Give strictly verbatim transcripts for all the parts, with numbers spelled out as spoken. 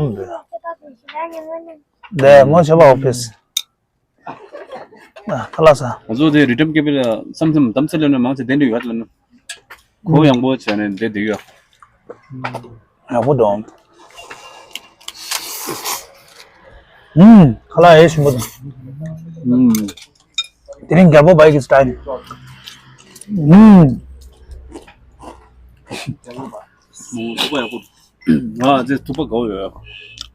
ཡག་མི་འདུག་ཡ། དེ་མོ་བྱས་པ་ཨོ་ཕིས། ཨ་ཁ་ལག་ཟ། ང་ཚོ་དེ་རི་ཊན་སྐྱེལ་བ་ལ་བསམ་སེམས་དམ་ཚིག་ལོན་ན་མང་ཆེ་དེ་འདྲ་ཡོད་ལ་ན། ཁོ་ཡང་པོ་བྱས་ནས་དེ་འདི་ཡོད། ཡག་པོ་འདུག་ཨུམ། ཁ་ལག་ཡེ་ཞིམ་པོ་འདུག་ཨུམ། དེ་རིང་རྒྱལ་པོ་བའི་གི་སི་ཊལ། ཨུམ། ཐུག་པ་ཡག་པོ། ང་ཚོ་ཐུག་པ་དགའ་བོ་ཡོད།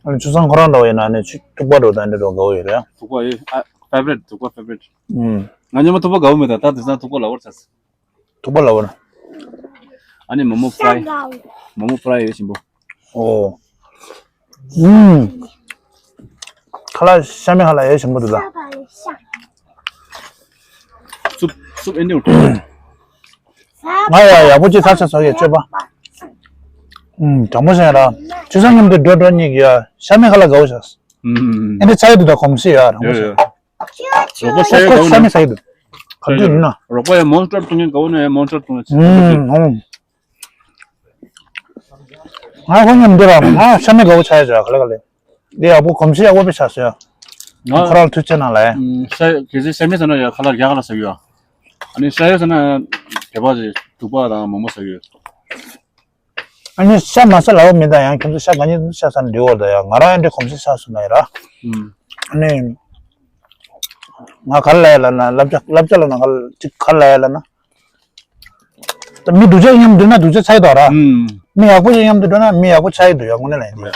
ཨ་ནི་ཆུ་ཚང་ཁོ་རང་འདྲ་བོ་ཡིན་ན་ཨ་ནི་ཆུ་ཐུག་པ་འདྲ་བོ་དང་འདྲ་བོ་དགའ་བོ་ཡོད་རེད། ཐུག་པ་ཡོད་ཨ། ཕེ་ཝ་རི་ཊི། ཐུག་པ་ཕེ་ཝ་རི་ཊི། ཨུམ། ང་ཉི་མ་ཐུག་པ་དགའ་བོ་མེད་ད། ད་དེང་སང་ཐུག་པ་ལ་བོར་ཚར། ཐུག་པ་ལ་བོར། ཨ་ནི་མོ་མོ་ཕ་རའི། མོ་མོ་ཕ་རའི་ཡོད་ཞིམ་པོ། ཨོ། ཨུམ། ཁ་ལག་ཤ་མེད་ཁ་ལག་ཡོད་ཞིམ་པོ་འདུག་ད། སུབ་སུབ་ཨེ་འདྲ་འདུག་ང་ཡ་ཡག་པོ་ཅིག་ཚར་ཆ་ཚར་ཡོད་སྤྱོད་པ། ཨུམ། དྲང་པོ་བཤད་ཡ་ར། ཆུ་ཚང་མཉམ་དུ་འགྲོ་འགྲོ་གཉིས་ཀྱི་ཡ་ཤ་མེད་ཁ་ལག་དགའ་བོ་བྱ། ཨུམ། ཨེ་འདྲ་ཚ་ཡི་འདུག་ད་གོམས་གཤིས་ཡ་དྲང་པོ་བཤད། རོགས་པ་ཤ་ཡོད་ཁོ་གོ་ཤ་མེད་ཟ་གི་འདུག་ག་དུས་ཡིན་ན། རོགས་པ་ཡ་མོན་སི་ཊར་བཏུང་མཁན་ག་བོ་ན་ཡ་མོན་སི་ཊར་བཏུང་ཡ། ཨུམ། ཨུམ། ང་ཁོ་མཉམ་འདི་ར་ང་ཤ་མེད་དགའ་བོ་ཆགས་ཡ་ཆགས་ག་ལེ་ག་ལེ། འདི་ཡག་པོ་གོམས་གཤིས་ཡག་པོ་དཔེ་ཆགས་སོང་ཡ། ང་ཁོ་རང་ལ་ཐུགས་རྗེ་གནང་ལ་ཡ། ཨུམ། ཤ་གལ་སྲིད་ཤ་མེད་ཟ་ན་ཡ་ཁ་ལག་རྒྱ་གར་ལ་ཟ་གི་ཡོད། ཨ་ནི་ཤ་ཡོད་ཟ་ན་དེ་པ་ཅིག་དུག་པ་དང་མོག་མོག་ཟ་གི་ཡོད། ཨ་ནི་ཤ་མ་ཟ་ལབ་པ་མེད་ད། ཡང་ཁྱེད་ཚོ་ཤ་ག་ནས་ཤ་ཟ་ན་འགྲིག་གོ་ད་ཡ། ང་རང་ཡང་འདྲ་གོམས་གཤིས་ཆགས་སོང་ན་ཡ་ར། ཨུམ། ཨ་ནི་ང་ག་རེ་ལབ་ཡ་ལབ་ན་བསླབ་བྱ་བསླབ་བྱ་ལབ་ན་ག་རེ་ཅིག་ག་རེ་ལབ་ཡ་ལབ་ན། ད་མི་སྡུག་ཅག་མཉམ་དུ་འགྲོ་ན་སྡུག་ཅག་ཆགས་ཀྱི་འདུག་ར། ཨུམ། མི་ཡག་པོ་ཅིག་མཉམ་དུ་འགྲོ་ན་མི་ཡག་པོ་ཆགས་ཀྱི་འདུག་ཡ། དངོས་གནས་ལབ་ཡིན་དེ།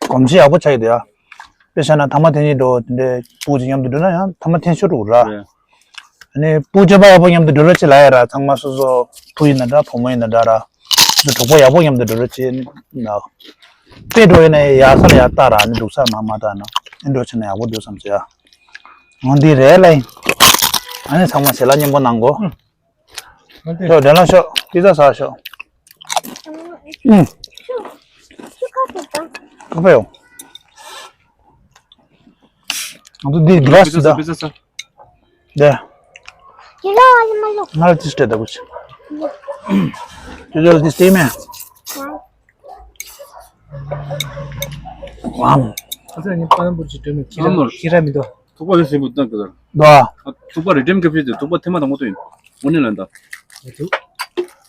གོམས་གཤིས་ཡག་པོ་ཆགས་ཀྱི་འདུག་ཡ། དཔེ་བཞག་ན་ཐ་མག་འཐེན་གྱི་འགྲོ་དེ་འདྲའི་སྤུ་གུ་ཅིག་མཉམ་དུ་འགྲོ་ན་ཡང་ཐ་མག་འཐེན་ཤོར་འགྲོ་གི་ར། ཨུམ། ཨ་ནི་སྤུ་གུ་སྤྱོད་པ་ཡག་པོ་མཉམ་དུ་འགྲོ་རོགས་བྱེད་ལབ་ཡ་ར། ཚང་མ་སོ་སོ་བུ་ཡིན་ན་འདྲ་བུ་མོ་ཡིན་ན་འདྲ་ར། སོ་སོ་གྲོགས་པོ་ཡག་པོ་མཉམ་དུ་འགྲོ་རོགས་བྱེད་ན། དཔེ་འགྲོ་ཡིན་ན་ཡག་ས་ལ་ཡར་བལྟ་ར། ཨ་ནི་སྡུག་ས་ལ་མར་མ་བལྟ་ན། ཨེ་འགྲོ་བྱེད་ན་ཡག་པོ་འདུག་བསམ་ཚེ་ཡ། འོ་འདི་རེད་ལ་ཡིན། ཨ་ནི་ཚང་མ་ཞལ་ལག་མཉེས་པོ་གནང་གོ། ཨུམ། ཤོག་དྲན་ལ་ཤོག་པི་ཛ་ཟ་ཤོག་ཨུམ། ཁ་པའི་ཡོང་། ང་ཚོ་འདི་གི་ལ་སི་ད། པི་ཛ་ཟ། དེ། ང་ལ་ཅི་སྤྲད་ད་གུ་ཆི། ཅོ་ཅོ་ལ་ཅི་སྟེ་མེ། ཨ་ཙི་ནི་པ་ནམ་པུར་གྱི་སྤྲོད་མེད་ཁྱི་ར་ཁྱི་ར་མི་འདུག་ཐུག་པ་ལ་ཞིམ་པོ་བཏང་གི་ཟེར། ད། ཐུག་པ་རི་ཊན་ཀེ་ཕེ་དེ་ཐུག་པ་ཐེངས་མ་དང་པོ་དེ་ཡིན། དངོས་གནས་ལ་ད།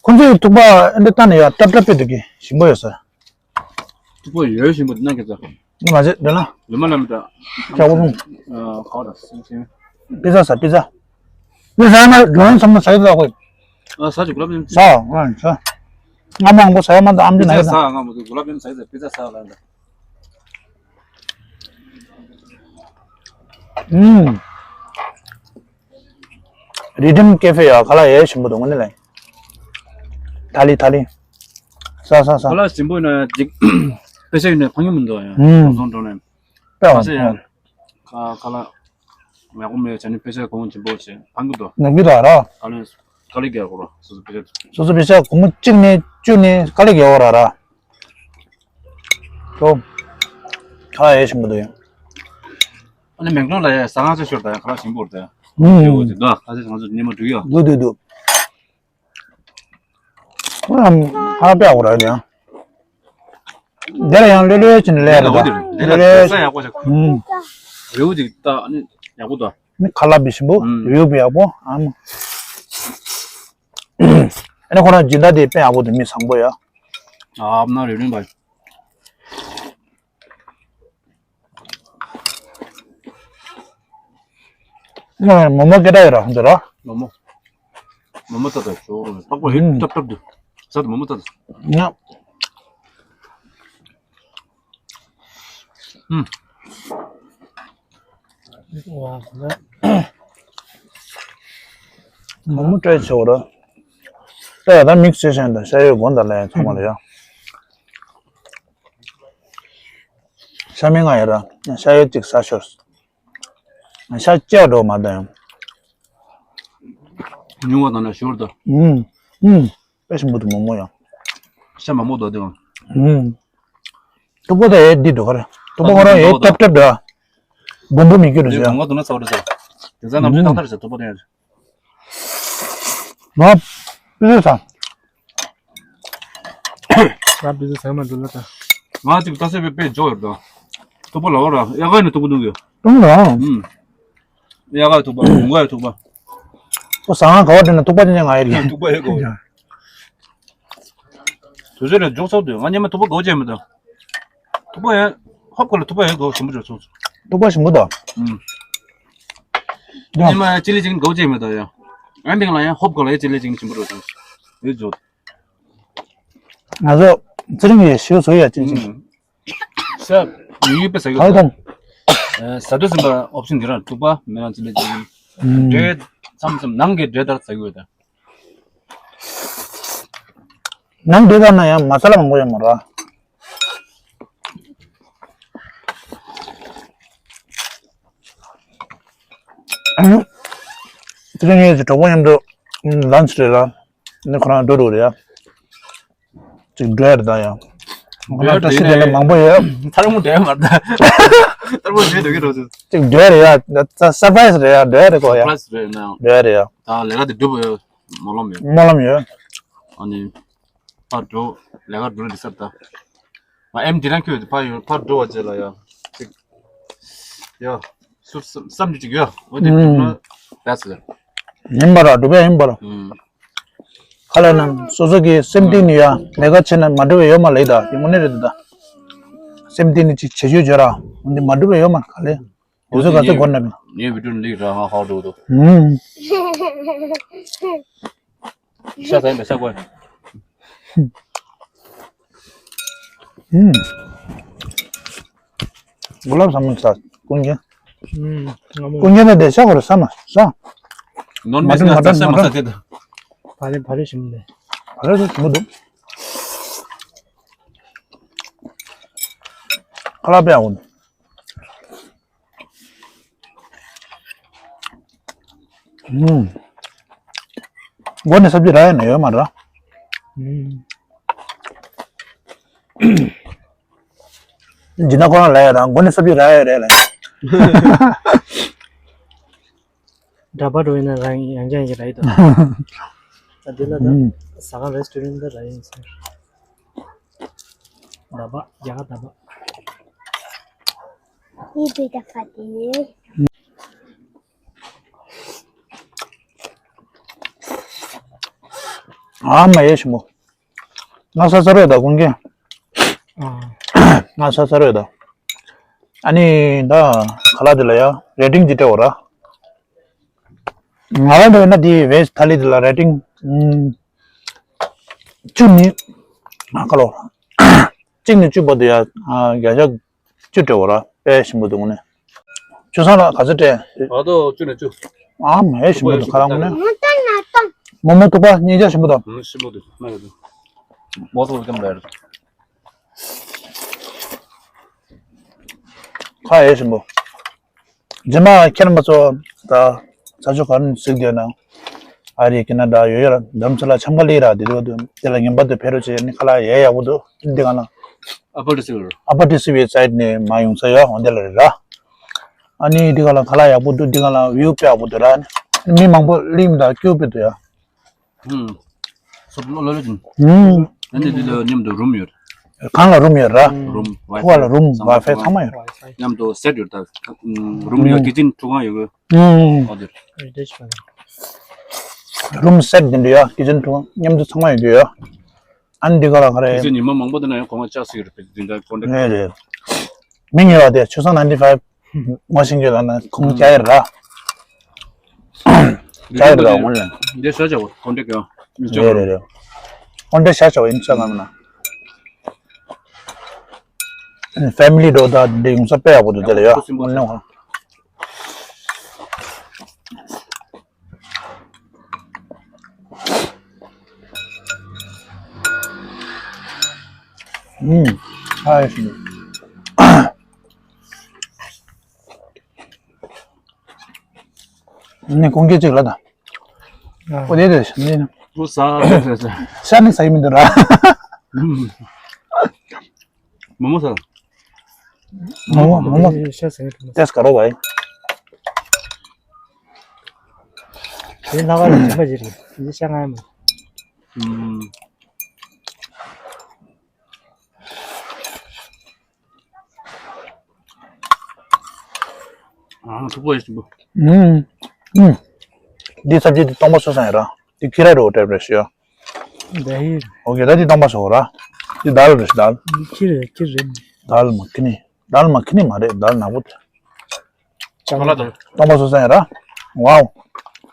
ཁོང་ཚོའི་ཐུག་པ་འདི་ལྟ་ན་ཡ་སྲབ་སྲབ་པོ་འདུག་གི་ཞིམ་པོ་ཡོད་ས། ཐུག་པ་ཡོད་ཞིམ་པོ་འདི་ན་གི་ཟེར། ང་མ་བྱེད་འདོད་ན། ལུས་མ་ལ་མི་ད། ཅག་པོ་ལུང་། ཨ་ཁ་བ་ད་སེམས་སེམས། པི་ཛ་ཟ། པི་ཛ། པི་ཛ་ན་འགྲོ་ཡང་ཚང་མ་ཟ་ཡི་ཟ་གོ། ཨ་ཟ་ཅིག་གུ་ལབ་ཡམ། ཟ། ཨ་ཟ། ང་མང་པོ་ཟ་ཡ་མ་ད་ཨམ་ཅི་ན་ཡི་ཟ། ང་མོ་གུ་ལབ་ཡམ་ཟ་ཡི་ཟ། པི་ཛ་ཟ་ལ་ད། ཨུམ། རི་ཌིམ་ཀེ་ཧྥེ་ཡ་ཁ་ལག་ཡེ་ཞིམ་པོ་འདུག་ངོ་ནི་ལེ། ཐ་ལི་ཐ་ལི། ས་ས་ས། ཁ་ལག་ཞིམ་པོ་ཡིན་ན་ཅིག་པེ་ས་ཡིན་ན་ཕང་ཡོད་མི་འདུག་ཡ། ཨུམ། སོང་འགྲོ་ནས། པེ་ཁ་ས་ཡ། ཁ་ཁ་ལག་ཡག་པོ་མེད་ཅེ་ནི་པེ་ས་གོང་ཆེན་པོ་ཞེ་ཕང་གི་འདུག་ནག་གི་འདུག་ར། ཁ་ལག་ཁ་ལག་རྒྱག་གོ་ར་སོ་སོ་པེ་ས། སོ་སོ་པེ་ས་གོང་གཅིག་ནས་བཅུ་ནས་ཁ་ལག་རྒྱག་གོ་ར་ར། ཁོ། ཁ་ལག་ཡེ་ཞིམ་པོ་འདུག་ཡ། ཨ་ནི་མེག་ཌོ་ལ་ཡ་ཟ་ང་ཚོ་ཤོར་ད་ཡ་ཁ་ལག་ཞིམ་པོ་རེད་ད་ཡ། ཨུམ། ཡོད་ཟེར་ད་ཁ་ཚ་ང་ཚོ་ཉི་མ་དྲུག་ཡོད། འདུག་འདུག་འདུག་ཁོ་རང་ཧ་པ་འོ་ར་ཡ། དེ་ལ་ཡང་ལོས་ལོས་ཅིན་ལས་རེད་ད། ལོས་ལོས། ས་ཡག་པོ་ཞིག་ཨུམ། རེའུ་ཅིག་ད་ཨ་ནི་ཡག་པོ་ད། ནི་ཁ་ལག་བི་ཞིམ་པོ། ཨུམ། རེའུ་བི་ཡག་པོ་ཨམ། ཨ་ནི་ཁོ་རང་སྦྱིན་བདག་དེ་དཔེ་ཡག་པོ་དེ་མི་བཟང་པོ་ཡ། ཨ་ཨབ་ན་རེ་རིང་བ། མོ་མོ་སྐད་གྲགས་ཡོད་ར་འདི་ར། མོ་མོ། མོ་མོ་ཏག་ཏག་ཞོག་རུ་ཏག་པ་ཧེ་ཨུམ། ཏབ་ཏབ་འདུག་ས་དེ་མོ་མོ་ཏག་ཏག་ཉ། ཨུམ། མོ་མོ་སྤྲད་ཆོག་ར། ད་ཡ་ད་མིག་སི་ཅེ་ཤན་དང་ཤ་ཡོད་དགོན་དང་ལས་ཚང་མ་ལ་ཡ། ཤ་མི་ང་ཡ་ར་ཤ་ཡོད་ཅིག་ས་ཤོར། ཤ་སྐྱ་འགྲོ་མ་དང་། ཉུང་བ་དང་ན་ཞོར་དུ། ཨུམ། ཨུམ། དཔེ་ཞིམ་པོ་འདུག་མོག་མོག་ཡང་། ཤ་མང་པོ་འདུག་དེ་ཡང་། ཨུམ། ཐུག་པ་དེ་ཡས་འདི་འདུག་ག་རེ། ཐུག་པ་ཁོ་རང་ཡས་ཏབ་ཏབ་འདྲ། སྦོམ་པོ་མི་སྐྱུར་འདུག་ཟེར། ང་དུ་ན་ཚ་བ་རེད་ཟེར། དེ་ཚ་ནམ་རྒྱུན་ཏག་ཏག་རེད་ཟེར་ཐུག་པ་དེ་ཡང་། ང་པི་ཙ་ཟ། ང་པི་ཙ་ཟ་མ་འདུག་ལ་ད། ང་ཅིག་ལྟ་ས་པེ་པེ་འཇོག་ཡོད་དོ། ཐུག་པ་ལ་བ་ར་ཡ་ག་ནས་ཐུག་པ་འདུག་གི། ཐུག་པ་ལ། ཨུམ། ཡ་ག་ཐུག་པ་འུང་ག་ཡ་ཐུག་པ། ཁོ་ཟ་ང་ག་བ་དྲན་ན་ཐུག་པ་ཅན་ཅན་ང་ཡ་རེད། ཐུག་པ་ཡ་ག་བ། དུས་ཚོད་ལ་འཇོག་ཚོགས་དུས་ང་ཉི་མ་ཐུག་པ་ག་བ་ཅན་མི་འདུག་ཐུག་པ་ཡ། ཧོབ་ག་ལ་ཐུག་པ་ཡ་ག་བ་ཞིམ་པོ་འཇོག་ཚོགས། ཐུག་པ་ཞིམ་པོ་འདུག་ཨུམ། ཉི་མ་ཡ་ཅི་ལི་ཅིག་ག་བ་ཅན་མི་འདུག་ཡ། ཨ་འདི་ང་ལ་ཡ་ཧོབ་ག་ལ་ཡ་ཅི་ལི་ཅིག་ཞིམ་པོ་འཇོག་ཚོགས། ཡོད་འཇོག་ང་ཚོ་ཚེ་རིང་གི་ཞུ་བཟོ་ཡ་ཅན་ཅན། ཨུམ། ཤ་ཡོད་པའི་ཟ་གི་ག་ལ་དང་། ཟ་དུས་ཟིན་པ་ཨོབ་ཤན་འདི་རང་ཐུག་པ་མེ་རང་ཅི་ལི་ཅིག་ཨུམ། འབྲས་མཚམས་མཚམས་ནང་གི་འབྲས་ལྟར་ཟ་གི་ཡོད་ད། ནང་འབྲས་ལྟར་ན་ཡང་མ་ས་ལ་མང་པོ་ཡོད་མ་རེད། ཨུམ། དེ་རིང་ངས་ཀྱི་གྲོགས་པོ་མཉམ་དུ་ལན་ཆི་རེད་ལ། ནི་ཁོ་རང་འགྲོ་འགྲོ་རེད་ཡ། ཅིག་འགྲོ་ཡ་རེད་ད་ཡ། ང་རང་ད་སི་དེ་ལ་མང་པོ་ཡོད། ཐར་མོ་འདྲ་མ་ད། ཐར་མོ་འདྲ་འདུག་གི་རོ། ཅིག་འགྲོ་ཡ་རེད་ཡ། ད་སར་པ་རའི་སི་རེད་ཡ། འགྲོ་ཡ་རེད་གོ་ཡ། སར་པ་རའི་སི་རེད་ན། འགྲོ་ཡ་རེད་ཡ། ད་ལས་ཀ་དེ་འགྲུབ་ཡོད་སྨོན་ལམ་ཡོད། སྨོན་ལམ་ཡོད། ཨ་ནི། ཕར་འགྲོ། ལས་ཀ་འགྲོ་ལ་འདི་སར་ད། ང་ཨེམ་འདི་རང་ཁྱོད་ཕར་ཡོད་ཕར་འགྲོ་བ་བྱས་ལ་ཡ། ཅིག་ཡ། སུར་བསམ་བསམ་རྒྱུ་ཅིག་ཡོད། འོ་དེ་གྲུབ་ན་བས་ཟེར། ཡིན་པ་ར་འགྲུབ་ཡ་ཡིན་པ་ར། ཁ་ལས་ན་སོ་སོ་གི་སེམས་གཏིང་ནས་ཡ་ལས་ཀ་བྱས་ན་མ་འགྲུབ་པ་ཡོད་མ་ལེ་ད་དེ་དངོས་གནས་རེད་ད། སེམས་གཏིང་ནས་ཅིག་བྱེད་ཤོས་བྱོས་ར། འོ་འདི་མ་འགྲུབ་པ་ཡོད་མ་ག་ལེ། དུས་ཚོད་ག་ཚོད་འགོར་ན་མིན། ངའི་བི་ཌིའོ་ལིག་ར་ཧ་ཧ་འགྲོ་འདུག་ཤ་ཟ་ཡིན་པ་ཤ་དགོས། ཨུམ། གོ་ལབ་ཟ་མི་ཟ། ཀུན་མཁྱེན། ཨུམ། ཀུན་མཁྱེན་ནི་དེ་ཤ་གོ་རེ་ཟ་མ་ཟ། ནོར་མེད་ན་ཟ་ས་མ་ཟ་དེ་དང་། བ་རེ་བ་རེ་ཞིམ་ལེ། བ་རེ་ཞིམ་འདུག་ཁ་ལག་པས་འོང་། ཨུམ། མགོ་ནས་སབ་ཇི་རག་ཡ་ན་ཡོད་མ་རེད། ཨུམ། ཇི་ན་ཁོ་རང་ལ་ཡ་རང་མགོ་ནས་སབ་ཇི་རག་ཡ་རེད་ལ། འདྲ་པར་འགྲོ་ཡིན་ན་རང་ཡང་རྐྱང་ཡིན་ར་ཡི་དང་། ད་འདི་ལ་ད་ཨུམ། ཟ་ཁང་རེ་སི་ཊོ་རན་ཊི་ད་ར་ཡིན་ཟེར། ཟླ་བ་རྒྱ་གར་ཟླ་བ། ཡིད་དུ་ད་ཁ་དེ། ཨ་མ་ཡེ་ཞི་མོ། ང་ས་ས་རོད་ད་ཀུན་མཁྱེན། ང་ས་ས་རོད་ད། ཨ་ནི་ད་ཁ་ལག་དེ་ལ་ཡ་རེ་ཊིང་ཅིག་སྤྲད་འོ་ར། ང་རང་འདྲ་ན་དེ་བེ་ཇི་ཐ་ལི་དེ་ལ་རེ་ཊིང་བཅུ་ནི་ཨ་ཁ་ལོ། གཅིག་ནས་བཅུ་བར་དུ་ཡ་ཨ་བརྒྱ་ཆ་བཅུ་སྤྲད་པ་ར། དཔེ་ཞིམ་པོ་འདུག་ནས། ཆུ་སྲང་ལ་ག་ཚོད་སྤྲད། ང་ཚོ་བཅུ་ནས་བཅུ། ཨ་མ་ཧེ་ཞིམ་པོ་འདུག་ཁ་ལག་ནས། མོག་མོག་ཐུག་པ་ཉིས་བརྒྱ་ཞིམ་པོ་འདུག་ཞིམ་པོ་འདུག་མ་ཡོད་འདུག་མོག་ཐུག་ཀྱང་མེད། ཁ་ཧེ་ཞིམ་པོ། རྗེས་མ་ཁྱེད་རྣམ་པ་ཚོ་ད་ས་ཕྱོགས་ག་རེ་གཟིགས་བསྡད་ན། ཨ་རི་ཀེ་ན་ཌ་ཡོད་ཡོད་ར་རྡ་རམ་ས་ལ་འཆམ་ག་ལི་ར་དེ་དུས་དེ་ལ་ངན་པ་དུ་ཕེ་རུ་ཆེ་ནི་ཁ་ལག་ཡས་ཡག་པོ་འདུག་འདི་ག་ལ། ཨ་པར་ཏི་སི་ཝི་ར། ཨ་པར་ཏི་སི་ཝི་སའིད་ནས་མ་ཡོང་ས་ཡོད་འོན་དེ་ལ་རེད་ར། ཨ་ནི་འདི་ག་ལ་ཁ་ལག་ཡག་པོ་འདུག་འདི་ག་ལ་བིའུ་དཔེ་ཡག་པོ་འདུག་ར། མི་མང་པོ་གླིང་དང་སྐྱོ་པོ་འདུག་ཡ། ཧུམ། སོབ་ལོ་ལོ་ལོ་ཅིན། ཧུམ། ཨ་ནི་འདི་ལ་མཉམ་དུ་རུམ་ཡོད། གང་ལ་རུམ་ཡོད་ར། རུམ། ཁོ་ལ་རུམ་ཝའི་ཕའི་ཚང་མ་ཡོད། མཉམ་དུ་སེཊ་ཡོད་ད། རུམ་ཡོད་ཀི་ཅིན་ཁྲུ་གང་ཡོད། ཨོ་དེ། རུམ་སེཊ་འདི་འདྲ་ཡོད་ཀི་ཅིན་ཁྲུ་གང་མཉམ་དུ་ཚང་མ་ཡོད་རྒྱུ་ཡོད། ཨ་ནི་འདི་ག་ལ་ག་རེ། ཀི་ཅིན་ཉི་མ་མང་པོ་འདི་ན་ཡང་གོང་ལ་ལྕགས་སི་ཡོད་རེད་འདི་འདྲ་ཀོན་ཊེག་རེད་རེད། མི་ཉེ་བ་དེ་ཆུ་སྲང་ནའིན་ཊི་ཕའིབ། ངོ་ཤེས་ཀྱི་ལ་ན་ཁོང་ཅག་ཡིར་ར། ཅག་ཡིར་ར་འོང་ལན། འདི་ཤ་ཆ་བ་ཀོན་ཊེག་ཡོད། རེད་རེད་རེད། ཨོན་ཏེ་ཤ་ཆ་བ་ཨིན་སྟ་ག་ན། ཕེ་མི་ལི་འགྲོ་ད་འདི་ཡོང་ས་དཔེ་ཡག་པོ་འདུག་དེ་ལ་ཡོད་ཨོན་ལན་ཧོ། ཨུམ། ཨ་ཡེ་ཤི། ནི་ཀོང་སྐད་ཅིག་ལ་ད། ཨོ་དེ་དེ་ནི། ཁུ་ས་ས་ས། ཤ་ནི་ས་ཡི་མི་འདུག་ར། མོ་མོ་ས། མོ་མོ་མོ་མོ། ཤ་ས་ཡི་མི་འདུག་ཏེས་ཀ་རོ་བའི། དེ་ལྷ་ཁང་ལ་ཇི་མ་ཇི་རེད། འདི་ཤ་ང་ཡི་མི། ཨ་ཐུག་པ་ཡོད་ཞིམ་པོ། ཨུམ། ཨུམ། འདི་ཚབ་ཅིག་འདི་སྟོང་པ་སོ་སང་ཡིན་ར། འདི་ཁྱི་ར་རོ་ཏྲེབ་རེ་ཤི་ཡ། འདི་ཧི། ཨོ་ཁེ་ད་འདི་སྟོང་པ་སོ་ར། འདི་དལ་རེ་ཤི་དལ། འདི་ཁྱི་རེད་ཁྱི་རེད། དལ་མ་ཁི་ནི། དལ་མ་ཁི་ནི་མ་རེད་དལ་ནག་པོ་དེ། ཅང་ལ་དང་། སྟོང་པ་སོ་སང་ཡིན་ར། ཝའོ།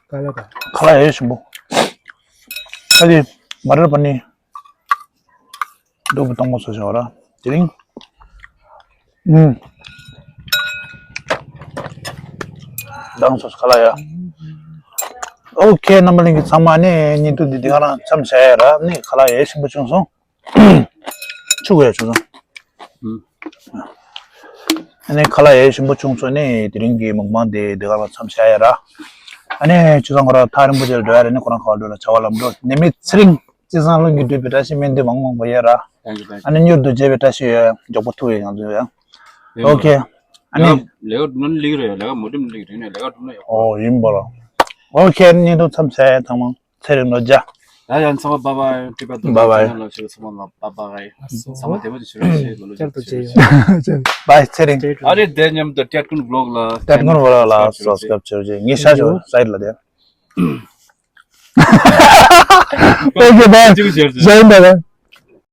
ཀ་ལ་དང་། ཁ་ལག་ཡོད་ཞིམ་པོ། ད་འདི་མ་རེད་པ་ནི། སྡུག་པོ་གཏོང་མ་སོ་ཞོག་ར། དེ་རིང་། ཨུམ། དང་སོ་སོ་ཁ་ལག་ཡ། ཨོ་ཁེ་རྣམ་པ་གླིང་གི་ཚང་མ་ནི་ཉིན་ཐོ་འདི་འདི་ག་རང་མཚམས་བྱ་ཡ་ར་ནི་ཁ་ལག་ཡ་ཞིམ་པོ་བྱུང་སོང་། ཆུ་གོ་ཡ་བྱུང་སོང་། ཨུམ། ཨ་ནི་ཁ་ལག་ཡ་ཞིམ་པོ་བྱུང་སོང་ནི་དེ་རིང་གི་མུག་མང་འདི་འདི་ག་རང་མཚམས་བྱ་ཡ་ར། ཨ་ནི་ཆུ་ཚང་ཁོ་ར་ཐག་རིང་པོ་ཅིག་ལ་འགྲོ་ཡ་ར་ནི་ཁོ་རང་ཁ་བ་འགྲོ་ལ་བྱ་བ་ལམ་འགྲོ་ནི་མི་ཚེ་རིང་། བརྩེ་བཟང་ལྷུན་གྱིས་གྲུབ་པའི་བཀྲ་ཤིས་སྨོན་འདུན་མང་མང་པོ་ཡོད་ར། Thank you, thank you. ཨ་ནི་མྱུར་དུ་མཇལ་བའི་བཀྲ་ཤིས་ཡོད། མགྱོགས་པོ་ཐུག་ཡོད་ང་ཚོ་ཡང་། ཨོ་ཁེ། ཨ་ནི། ལས་ཀ་སྒྲུབ་ན་ལིག་རེད་ལས་ཀ་མ་སྒྲུབ་ན་ལིག་རེད་ནས་ལས་ཀ་སྒྲུབ་ན་ཡག་པོ། ཨོ་ཡིན་པ་ར། ཨོ་ཁེ་ཨ་ནི་ཉིན་ཐོ་མཚམས་བྱས་ཚང་མ་ཚེ་རིང་ལོ་བརྒྱ། ཡ་ཡ་ཚང་མ་bye bye. Bye bye. ཚང་མ་བདེ་པོ་ཅིག་བྱོས་རོགས་ཞེས་ལོ་ལོ་བྱེད་ཤེས། Bye ཚེ་རིང་། ཨ་རེ་དེ་མཉམ་དུ་ཏེད་ཀུན་vlog ལ་ཏེད་ཀུན་vlog ལ་subscribe བྱོས་རྗེས་ངས་ཤ་ཆོ་side ལ་དེ། Okay bye. ཅིག་བྱས་རྗེས། Bye bye.